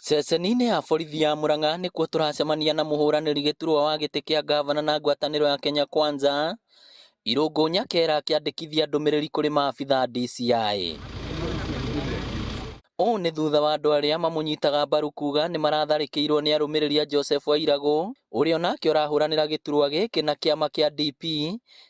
Ceceni-inĩ ya borithi ya Murang'a nĩkuo tũracemania na mũhũranĩri gĩturwa wa gĩtĩ kĩa ngavana na ngwatanĩro ya Kenya Kwanza Irũngũ Nyakera akĩandĩkithia ndũmĩrĩri kũrĩ maabitha DCI. Ũũ nĩ thutha wa andũ arĩa mamũnyitaga mbaru kuga nĩ maratharĩkĩirwo nĩ arũmĩrĩri a Joseph Wairagũ ũrĩa onake ũrahũranĩra gĩturwa gĩkĩ na kĩama kĩa DP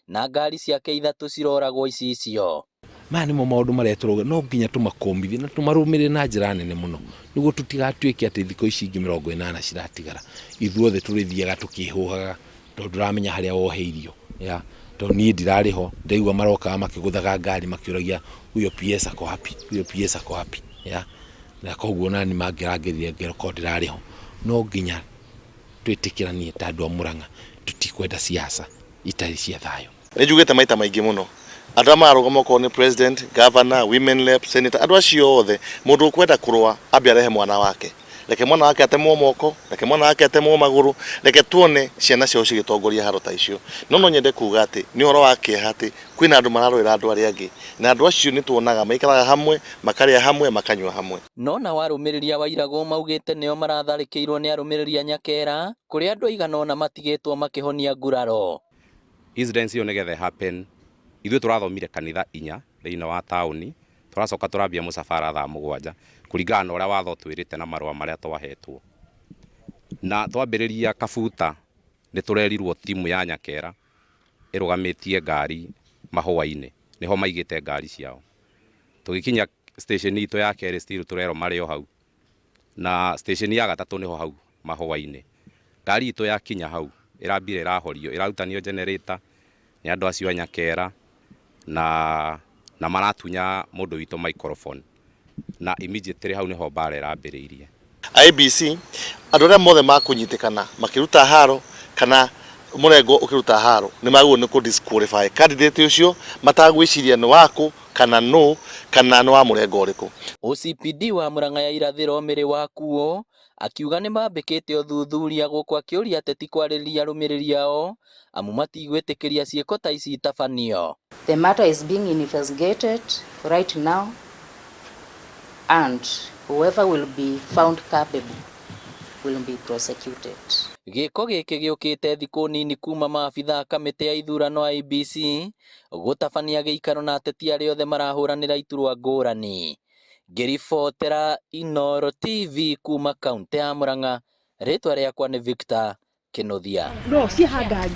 na ngari ciake ithatũ ciroragwo icicio. Maya nĩmo maũndũ marĩa tũrauga no nginya tũmakũmithie na tũmarũmĩrĩre na njĩra nene mũno nĩguo tũtigatuĩke atĩ thikũ ici ingĩ 80 ciratigara ithuothe tũrĩthiaga tũkĩhũhaga tondũ ndũramenya harĩa woheirio ya tondũ niĩ ndirarĩ ho. Ndaigua marokaga makĩgũthaga ngari makĩũragia, "Huyo PS ako wapi? Huyo PS ako wapi?" Ya na koguo nani mangĩrangĩrire ngero korwo ndĩrarĩ ho. No nginya twĩtĩkĩranie ta andũ a Murang'a tũtikwenda siasa itarĩ cia thayũ. Nĩ njugĩte maita maingĩ mũno, andũ arĩa mararũgama okorwo nĩ president, governor, women rep, senator, andũ acio othe, mũndũ ũkwenda kũrũa ambe arehe mwana wake. Reke mwana wake atemwo moko, reke mwana wake atemwo magũrũ, reke tuone ciana ciao cigĩtongoria haro ta icio. No no nyende kuga atĩ nĩ ũhoro wa kĩeha atĩ kwĩna andũ mararũĩra andũ arĩa angĩ, na andũ acio nĩ tuonaga maikaraga hamwe, makarĩa hamwe, makanyua hamwe. No nao arũmĩrĩri a Wairagũ maugĩte nĩo maratharĩkĩirwo nĩ arũmĩrĩri a Nyakera kũrĩa andũ aigana ũna matigĩtwo makĩhonia nguraro. Incidents ĩyo nĩgetha happen, ithuĩ tũrathomire kanitha 4 thĩinĩ wa taũni, tũracoka tũrambia mũcabara thaa 7 kũringana na ũrĩa watho ũtwĩrĩte na marũa marĩa twahetwo. Na twambĩrĩria kabuta nĩ tũrerirwo timu ya Nyakera ĩrũgamĩtie ngari mahũa-inĩ, nĩho maigĩte ngari ciao. Tũgĩkinya station itũ ya kerĩ still tũrerwo marĩ o hau, na station ya gatatũ nĩho hau mahũa-inĩ. Ngari itũ yakinya hau ĩrambire ĩrahorio, ĩrarutanio generator nĩ andũ acio a Nyakera na maratunya mũndũ witũ microphone, na immediately hau nĩho mbara ĩrambĩrĩirie. IEBC, andũ arĩa mothe makũnyitĩkana makĩruta haro kana mũrengo ũkĩruta haro nĩ magĩrĩirwo nĩ kũ disqualify candidate ũcio matagwĩciria nĩ wakũ kana nũ kana nĩ wa mũrengo ũrĩkũ. OCPD wa Murang'a ya irathĩro Mĩrĩ Wakuo akiuga nĩ mambĩkĩte ũthuthuria gũkũ akĩũria ateti kwarĩrĩria arũmĩrĩri ao amu matigwĩtĩkĩria ciĩko ta ici itabanio. The matter is being investigated right now, and whoever will be found culpable will be prosecuted. Gĩko gĩkĩ gĩũkĩte thikũ nini kuma maabitha a kamĩtĩ ya ithurano IEBC gũtabania gĩikaro na ateti arĩa othe marahũranĩra iturwa ngũrani. Ngĩribotera Inooro TV kuma kaunti ya Murang'a, rĩtwa rĩakwa nĩ Victor Kinuthia. No cihangari.